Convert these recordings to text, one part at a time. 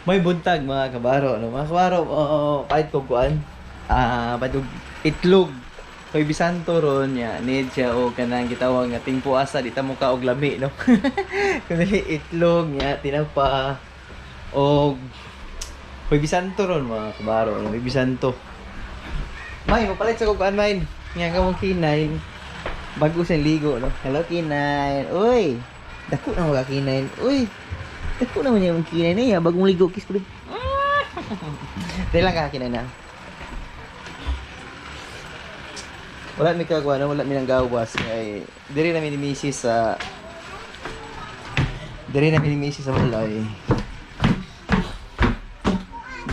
May buntag, mga kabaro, no? Mga kabaro, oo, kahit kung kuan, ah, pahit og itlog. Kay Bisanto ron niya, need siya o kanang gitawag nga tingpo asa di ta mo ka og lami, no. Kundi itlog niya, tinapa og Hoy Bisanto ron, mga kabaro, no? Hoy Bisanto. May, mapalit sa kuan, may. Nga ka mong kinain. Bago sa ligo, no? Hello, kinain. Uy! Dako na mga kinain. Uy! Dako naman yung kinain na iya. Bagong ligo, kiss ko rin. Dahil lang ka, kinain na. Wala mi kagawa, no? Wala mi nang gawas. Kay, diri na mi ni misis sa... Diri na mi ni misis sa balay.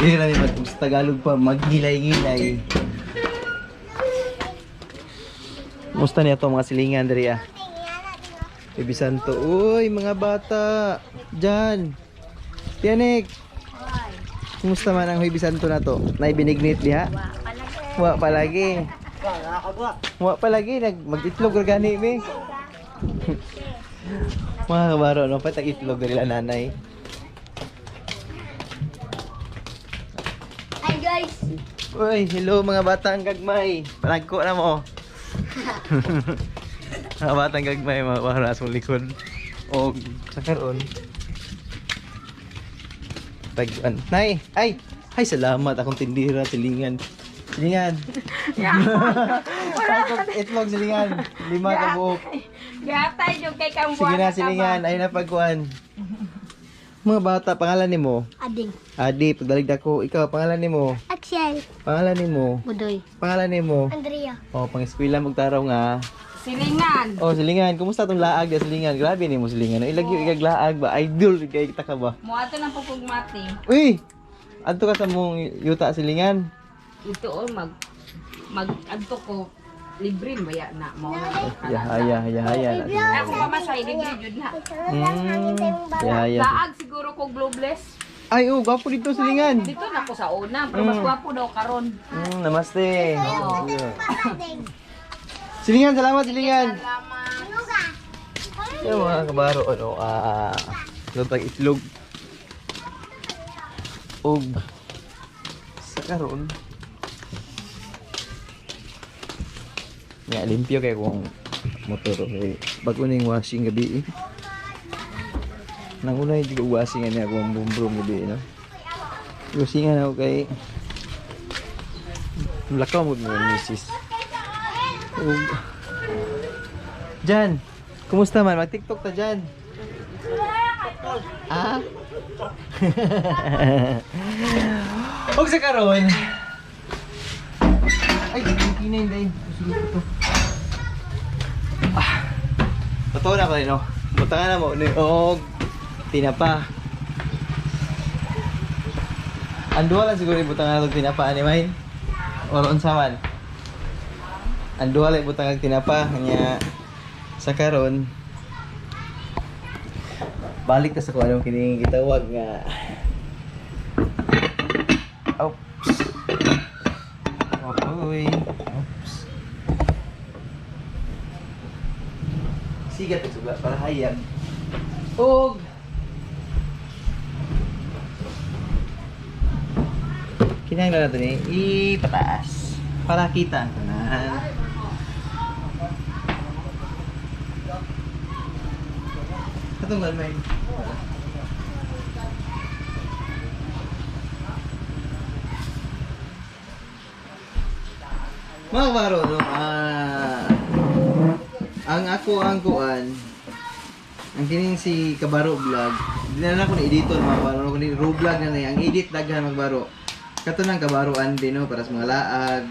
Diri na mi mag sa Tagalog pa, maghilay-ngilay. Musta niya to mga silingan diri ah? Baby Santo. Uy, mga bata. Diyan. Tianik. Kumusta man ang Huwebes Santo na to? Naibinignit diha? Wa palagi. Wa palagi nag mag-itlog ra gani mi. Mga kabaro, no, patag itlog diri la nanay. Hi guys! Uy, hello mga bata ang gagmay. Palagko na mo. Mga batang gagmay, mga kabaro, sa likod. O sa karon. Tagwan. Nay, ay, ay salamat akong tindira silingan. Silingan. Itlog, itlog silingan. 5 ka buok. Gatay yung kay Sige kambuan na silingan, ay napagkuan. Mga bata, pangalan nimo? Ading. Adi, pagdalig dako. Ikaw, pangalan nimo? Axel. Pangalan nimo? Budoy. Pangalan nimo? Andrea. Oh, pang-eskwela magtaraw nga. Silingan. Oh, silingan, kumusta tong laag di silingan? Grabe nimo silingan. Ilagyo ikag laag ba? Idol kay kita ka ba? Muato ng pupugmati. Uy! Adto ka sa mong yuta silingan. Ito oh, mag mag adto ko libre baya na mo na. Yahaya, yahaya na. Ay, ako pamasay libre jud na. Yahaya. Laag siguro ko globless. Ay, oh, gwapo dito silingan. Dito na ko sa una, pero mas gwapo daw karon. Namaste. Silingan, salamat silingan. Salamat. Yung mga kabaro, ano, lutag itlog. Og sa karon. Nga, limpyo kay kung motor. Okay. Bago na yung washing gabi eh. Nanguna yung ko washing niya akong bumbrum gabi, eh, no? Washingan ako kay lakaw mo mo, misis. Og Jan, kumusta man? Mag-TikTok ta dyan. Ah? Og sa karon. Ay, kinain dahil. Susunod ko to. Ah. Totoo na ko rin, no? Butangan na mo. Ni og tinapa. Ang duha lang siguro ibutangan na tinapa ani main. Or unsa man. Ang duha lang ibutangan tinapa nya sa karon balik ta sa kung anong kining gitawag nga. Oops. Ohoy. Oops. Sigat ito ba para hayag. Og kinahanglan natin eh, ipataas para kita ang tanan. Katong galmay. Mga kabaro, no, ah, ang ako ang kuan, ang kining si Kabaro Vlog, di na lang ko ni editor mga kabaro, kundi ro vlog na ni, ang edit daghan mga kabaro. Kato nang kabaroan din, no, para sa mga laag.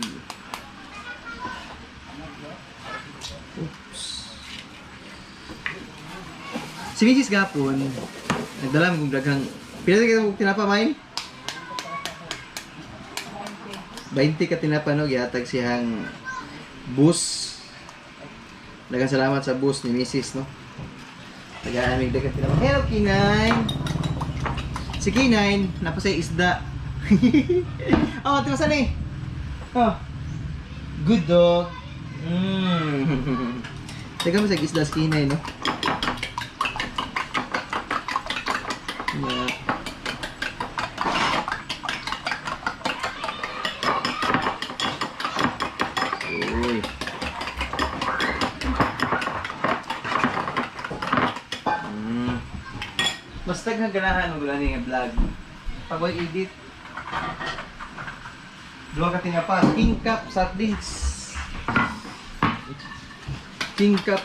Oops. Si Mrs. Gapon, nagdala mo kong daghang, pila sa kita tinapa, Main? 20 ka tinapa, no, gihatag siyang bus. Daghang salamat sa bus ni Mrs., no? Tagaan mig daghang tinapa. Hello, Kinay! Si Kinay, napasay isda. Oh, timasan eh. Oh. Good dog. Teka mo sa isda si Kinay, no? Yeah. Daghang ganahan og ani nga vlog. Pag way edit. Duha ka tinapa, King Cup sardines. King Cup.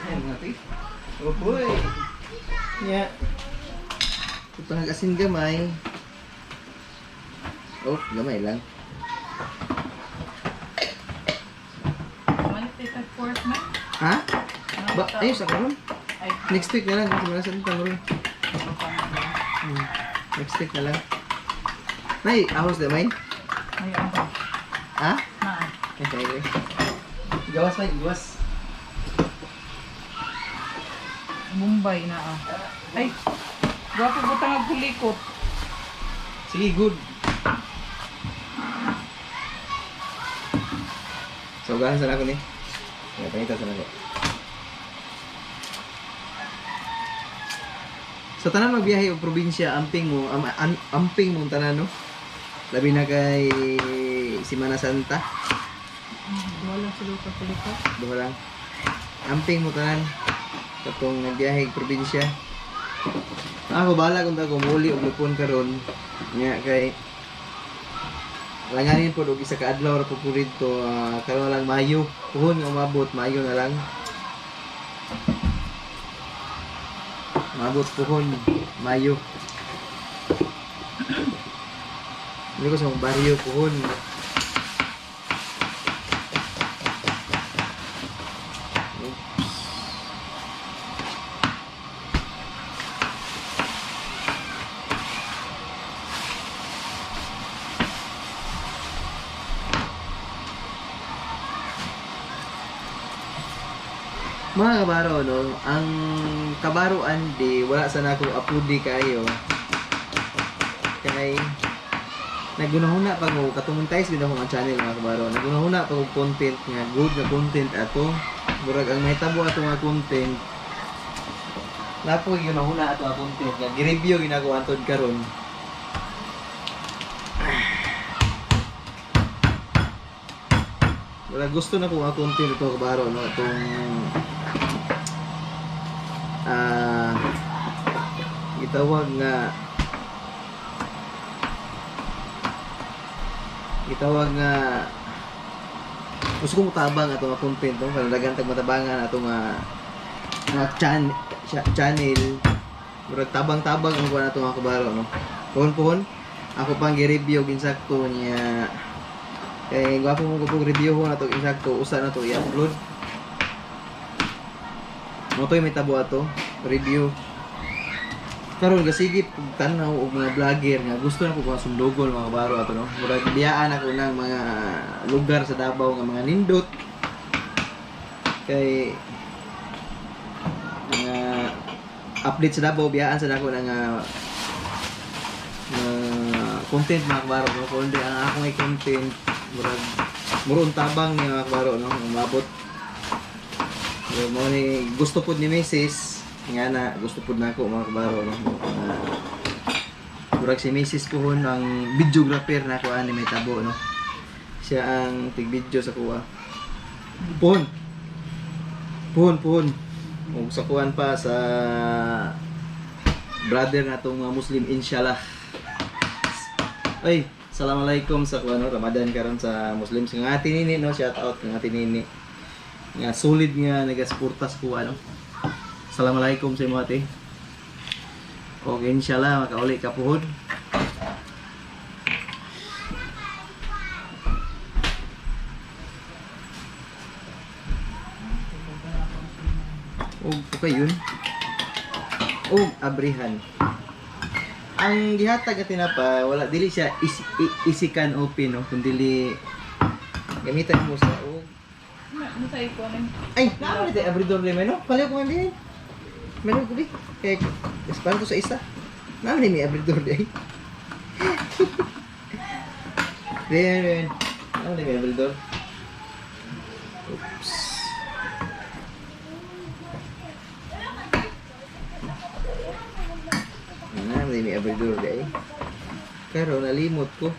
Ayan mga tea. Uhoy. Nya. Ito nag-asin gamay. Oh, gamay lang. Malit tayo tag pork man. Ha? Ba, ayos ako ron. Ay, Next week na lang kasi wala sa tang ron. Next week na lang. Nay, ahos na may? Ay, ang ba? Ha? Na. Okay, okay. Gawas may, gawas. Mumbai na ah. Ay, gwapo butang ang kulikot. Sige, good. So, ugahan sana ako ni. Nga, pangita sana ako. Sa tanan magbiyahe og probinsya, amping mo, amping mong tanan, no? Labi na kay Semana Santa. Wala sila ka kulikot. Duha lang. Amping mo tanan. Katong nagbiyahe og probinsya. Ako bahala kung ta muli og lupon karon. Nya kay langanin po og isa ka adlaw ra po ko didto, karon lang Mayo. Puhon nga umabot, Mayo na lang. Umabot puhon, Mayo. Hindi ko sa mong baryo puhon. Oops. Mga kabaro, no, ang kabaro andi, wala sana akong apudi kayo. Kay nagunahuna pa ko, katumuntais din ako ang channel mga kabaro. Nagunahuna pa ko content nga good nga content ato. Murag ang mahitabo ato nga content. Napo ginahuna ato nga content nga gi-review ginagawa antod karon. Wala gusto na ko nga content ito kabaro no, itong gitawag nga gusto ko motabang ato nga content no, para daghan tag matabangan ato nga nga channel. Murag tabang-tabang ang kuan ato nga kabaro no. Puhon-puhon ako pang gi-review ginsakto niya. Kay gwapo mo ko review ko na to insakto usa na to i-upload. Mo to'y may tabo ato review. Karon gasigi pug tan-aw og mga vlogger nga gusto na ko kuha sundogol mga kabaro ato no. Murag biyaan ako ng mga lugar sa Davao nga mga nindot. Kay mga update sa Davao biyaan sa nako ng content mga kabaro no. Kundi ang akong i-content murag murong tabang ni mga kabaro no, umabot. So, mo ni gusto pud ni Mrs. nga na gusto pud nako mga kabaro no. Murag si Mrs. puhon ang videographer na ako ani may tabo no. Siya ang tig-video sa kuha. Puhon. Puhon, puhon. Ug sa kuan pa sa brother natong mga Muslim inshallah. Ay, assalamualaikum sa kuan no, Ramadan karon sa Muslims nga ati nini no, shout out nga ati nini. Nga solid nga nagasuporta sa kuha no. Assalamualaikum sa imo ate. Og inshallah makauli ka puhon. Og okay yun. Og abrihan. Ang gihatag nga tinapa, wala dili siya easy can open no, kun dili gamitan mo sa og Ano tayo ko ano? Ay, naa man tayo abridor ni no? Palayo ko man din. Meron ko di. Kay parang ko sa isa. Naa man may abridor di. Din, din. Naa man may abridor. Oops. Naa man may abridor di. Karon nalimot ko.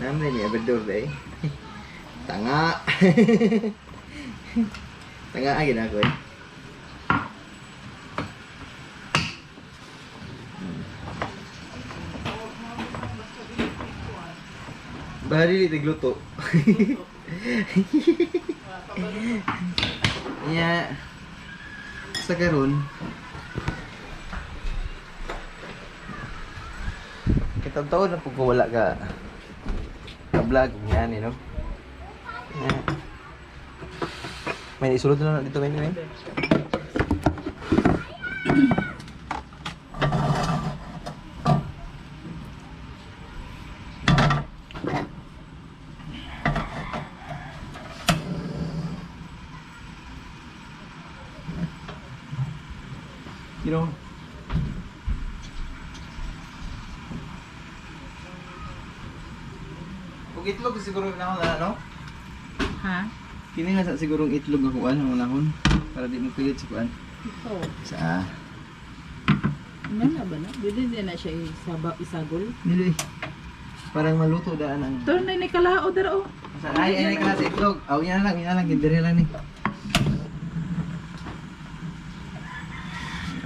Naman ni abador day. Tanga. Tanga ay ginako eh. Bahari di tigluto. Yeah. Sa karon kitang taon na pag wala ka ka-vlog yan eh, no? Yeah. May isulod na lang dito, may may. You know, ug itlog siguro na ako na, no? Ha? Kini nga sa sigurong itlog nga kuan ang unahon para di mo pilit sa kuan. Ito. Sa Ano na ba na? Dili din na siya isagol. dili. Parang maluto daan ang Ito na ni kalao dara oh. Sa ay ay ka sa itlog. Aw yan lang gidiri lang ni.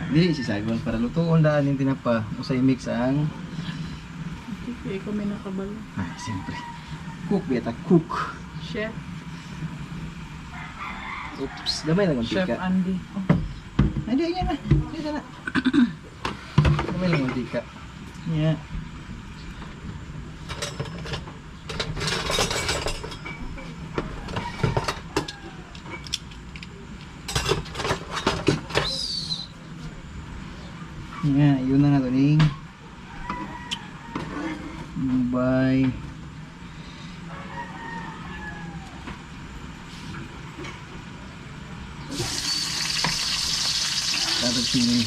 Dili si sagol para lutuon daan yung tinapa usay mix ang Okay, ikaw may nakabalo. ah siyempre. Cook beta cook. Chef. Oops, gamay lang ang Chef tika. Andy. Oh. Ay, di, yan na. Dito na. Gamay lang ang tika. Yeah. Oops. Yeah, yun na nga to ning. Bye. Dapat sini.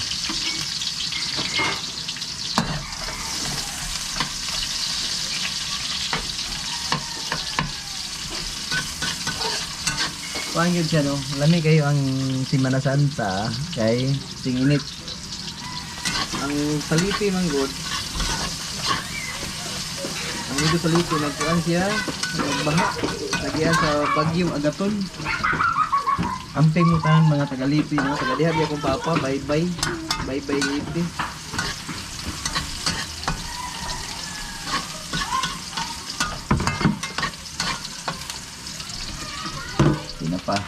Kuan yun siya no. Lami kayo ang Semana Santa kay tinginit. Ang salipi man good. Ang dito salipi nagkuan siya, nagbaha. Nagian sa Bagyong Agaton. Amping mo tanan mga tagalipi no, tagaliha biya akong papa, bye bye. Bye bye lipi. Tinapa.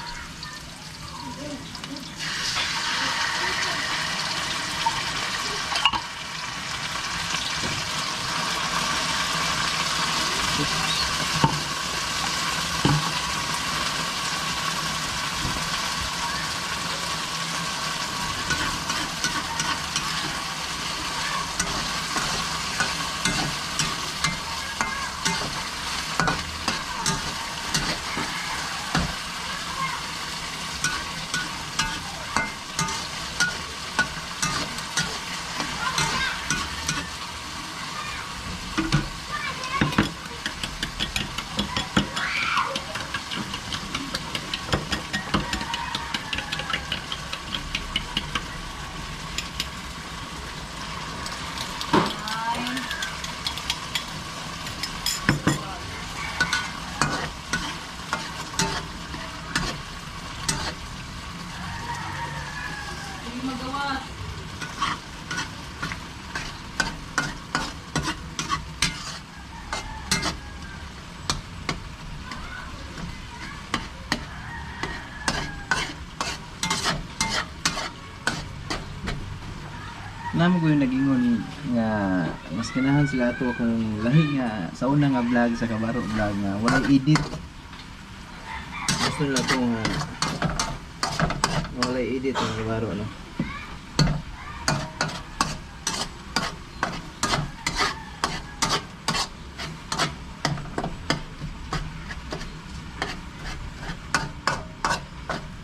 Hindi magawa. Namo ko yung nagingon nga mas ganahan sila ato kung lahi nga sa una nga vlog sa Kabaro vlog nga walay edit. Gusto nila to nga walay edit ang Kabaro no.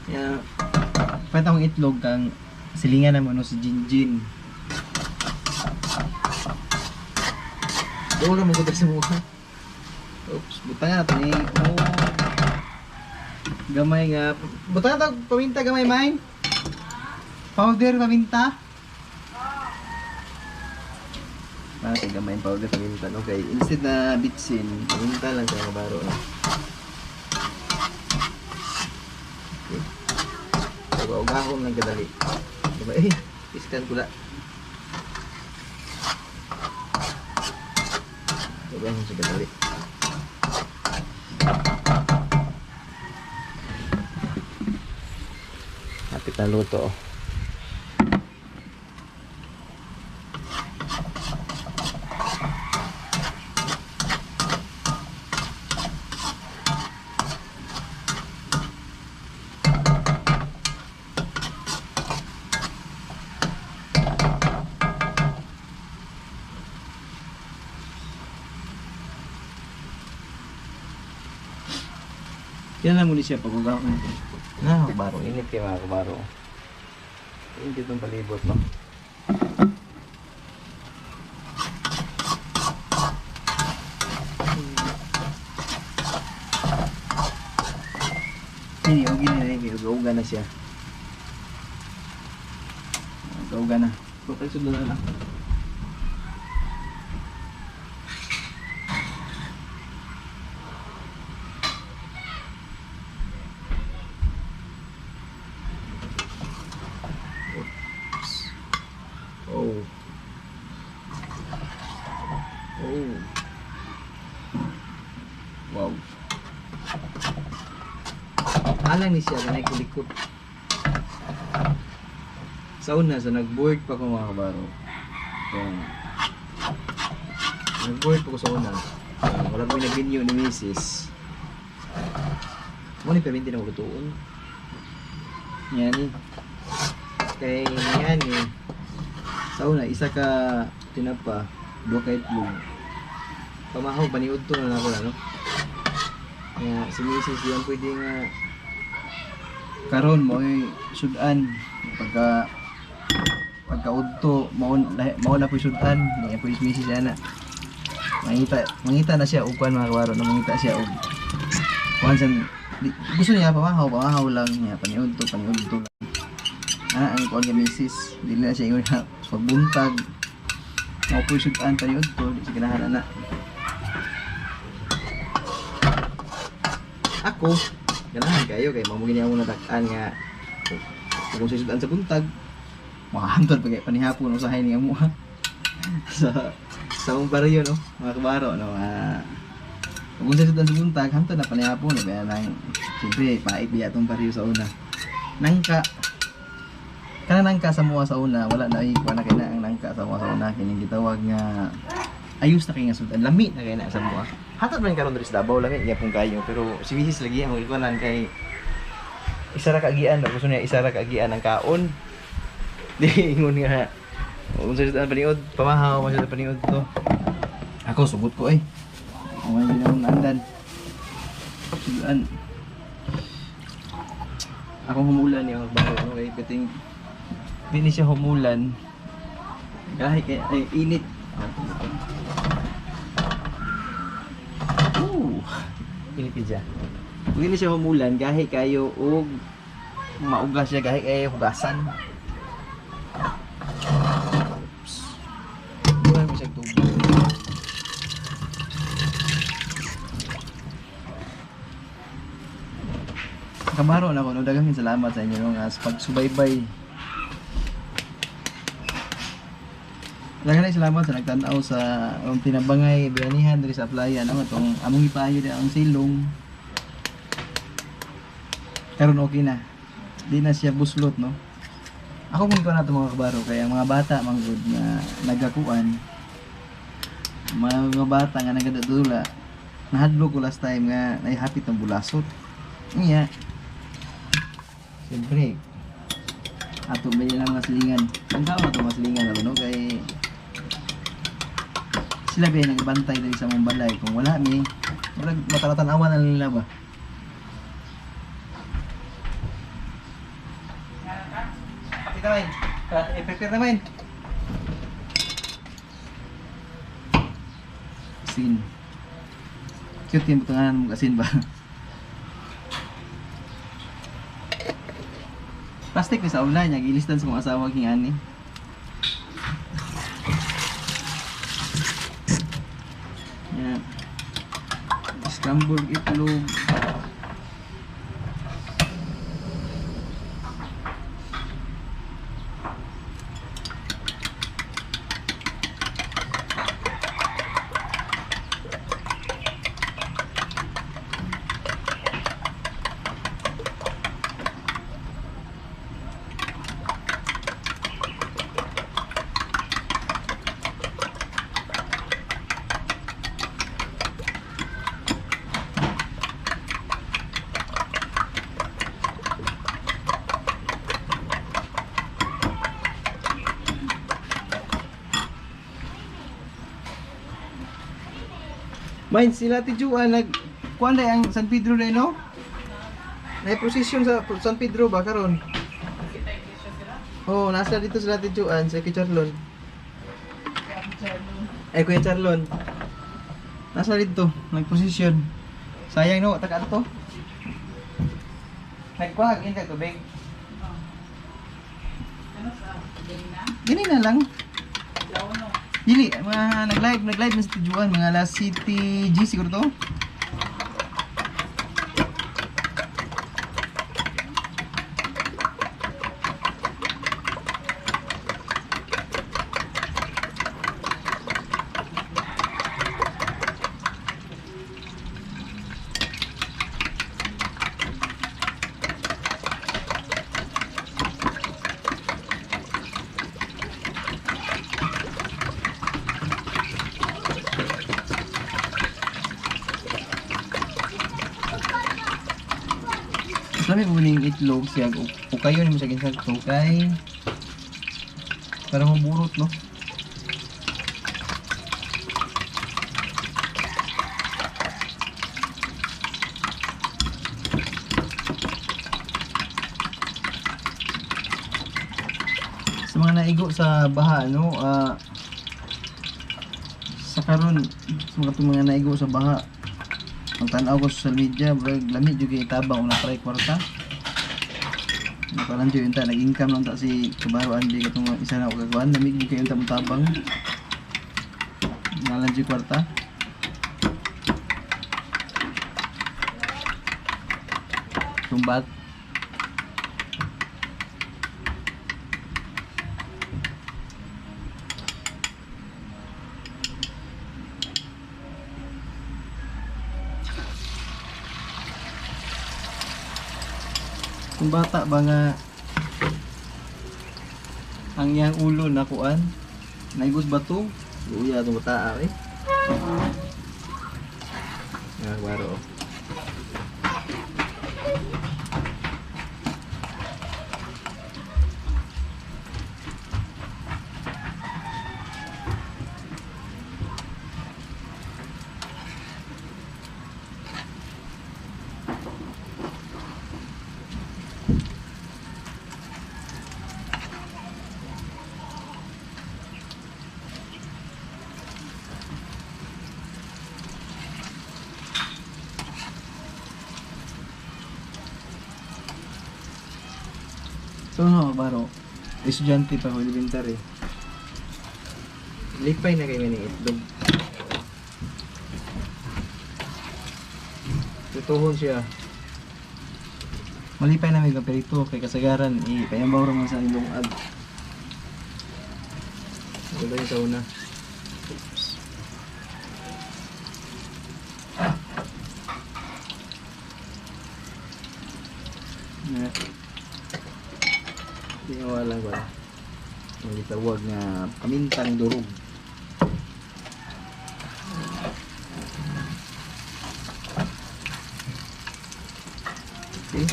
Kaya pwede akong itlog kang silingan naman no si Jinjin. Doon mo ko sa mukha. Oops, butang na to ni. Oh. Gamay nga. Butang na to, paminta gamay mine. Powder paminta. Mga gamay yung powder paminta, no? Kay instead na bitsin, paminta lang sa mga baro, no? Okay. Uga-ugahon lang kadali. Diba? Eh, iskan ko na. Ugahon siya kadali. Hapit na luto, oh. Kailan mo ni siya pag ugahon? Na, kabaro. Init kay mga kabaro. Init itong palibot, no? Ini, ugi na ini. Uga-uga na siya. Uga-uga na. Okay, sundan na lang. Oops. Oh. Oh. Wow. Alang ni siya kanay kulikot. Sa una, sa nag-board pa ko mga kabaro. Kaya, nag-board pa ko sa una. Wala ko nag-menu ni Mrs. Mo ni perminti na lutuon. Yan ni. Kay yan eh. Sa una, isa ka tinapa, duha ka itlog. Pamahaw, paniud to na ako na, no? Nga, si Mrs. Diyan pwede nga karon mo ay sudan pagka pagkaudto mao mao na po'y sudan niya po'y Mrs. ana mangita na siya og kuan mga kabaro na mangita siya og kuan sa gusto niya pamahaw pamahaw lang niya paniudto paniudto lang ana ang kuan kay Mrs. Dili na siya ingon na pagbuntag mao po'y sudan paniudto di siya ganahan ana. Ako ganahan kayo kay mao gini akong nadak-an nga kung sa sudan sa buntag makahamtod pa kay panihapon usahay ni amo sa sa mong baryo no mga kabaro no kung sa sudan sa buntag hamtod na panihapon no kaya nang siyempre pait biya tong baryo sa una nangka kana nangka sa mua sa una wala na ay kuha na kay na ang nangka sa mua sa una kining gitawag nga ayos na kay nga sudan lami na kay na sa mua hatod man karon diri sa Davao lami gyapon kayo pero si Mrs. lagi ang ikuanan kay isa ra kaagian no gusto niya isa ra kaagian ang kaon di ingon nga unsa sa paniod pamahaw man sa paniod to ako sugot ko eh ang gina akong andan sudan ako humulan niya magbaro no kay piting di ni siya humulan kahit kay ay, init. Ooh, init siya. Kung hindi siya humulan, gahi kayo og maugas siya, gahi kayo hugasan. Oops. Buhay mo siyang tubig. Kamaro na ko, no? Daghang salamat sa inyo no, nga sa pagsubaybay. Daghang salamat sa nagtan-aw sa ang tinabangay bayanihan diri sa playa no atong among ipayo di ang silong. Karon okay na. Di na siya buslot no. Ako mun ko na to mga kabaro kay ang mga bata manggod nga nagakuan mga bata nga nagadadula nahadlok ko last time nga naihapit ang bulasot. Niya. Siyempre ato ba lang mga silingan. Ang tao ato mga silingan no kay sila ba nagbantay diri sa mong balay kung wala mi wala mataratan-awan na nila ba. Kita main. I-prepare na main. Asin. Cute yung butanganan mong asin ba? Plastic ni sa ulan niya, gilistan sa mga asawa king ani. Yan. Scrambled itlog. Main sila ti Juan nag kuan day ang San Pedro day no? Nay procession sa San Pedro ba karon? Oh, nasa dito sila ti Juan sa kay Charlon. Ay, Kuya Charlon. Nasa dito, nagprosesyon. Sayang no, taga to. Nagkuha gin ka tubig. Ano sa? Gani na? Gini na lang. Daw no. Dili, mga nag-live na sa Tijuan, mga last City G siguro to. Mas lami po ning itlog siya o kayo nimo sa ginsagto kay para maburot no. Sa mga naigo sa baha no, sa karon sa mga itong mga naigo sa baha, ang tan-aw ko sa social media, brag lami jud kay tabang una try kwarta. Nakalan jud unta nag-income lang ta si Kabaro Andy katong isa na og kagwan, lami jud kay unta mo tabang. Ngalan jud kwarta. Tumbat. Kung bata ba nga ang iyang ulo nakuan naigos ba to? Luya itong bata eh. Ah, baro. So no, baro. Estudyante pa ko elementary. Lipay na kayo ng itlog. Tutuhon siya. Malipay na may kaperito kay kasagaran ipayambaw ra man sa ilong ag. Wala yung sa una. Oops. Na. Tinawala ko. Ang gitawag nga pamintang durog. Okay.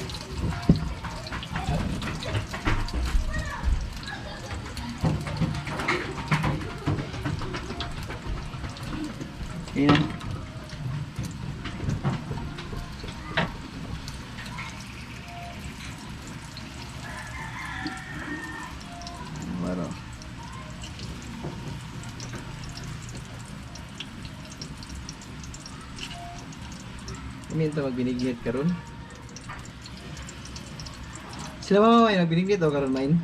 Okay na. Baro. Kami ito magbinignit karon. Sila mama may nagbinignit o karon main?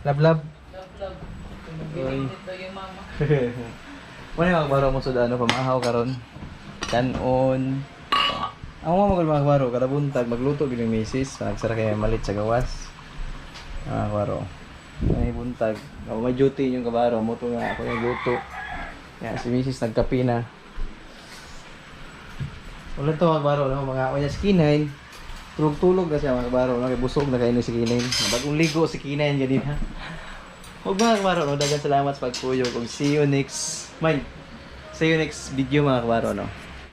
Love love. Love love. Oy. Dito yung mama. Wala yung mga mo sa ano, pamahaw karon. Kanon. Ang mga magul mga kabaro, kada buntag magluto gid yung misis, nagsara kay malit sa gawas. Mga kabaro. May buntag, ako may duty yung kabaro, mo to nga ako yung luto. Ya, si misis nagkape na. Wala to mga kabaro, no? Mga oya si Kinain. Tulog-tulog na siya mga kabaro, no? Kay busog na kayo ni si Kinain. Bagong ligo si Kinain ganina. Huwag mga kabaro, no? Dagan salamat sa pagpuyo. Kung see you next, may, see you next video mga kabaro, no?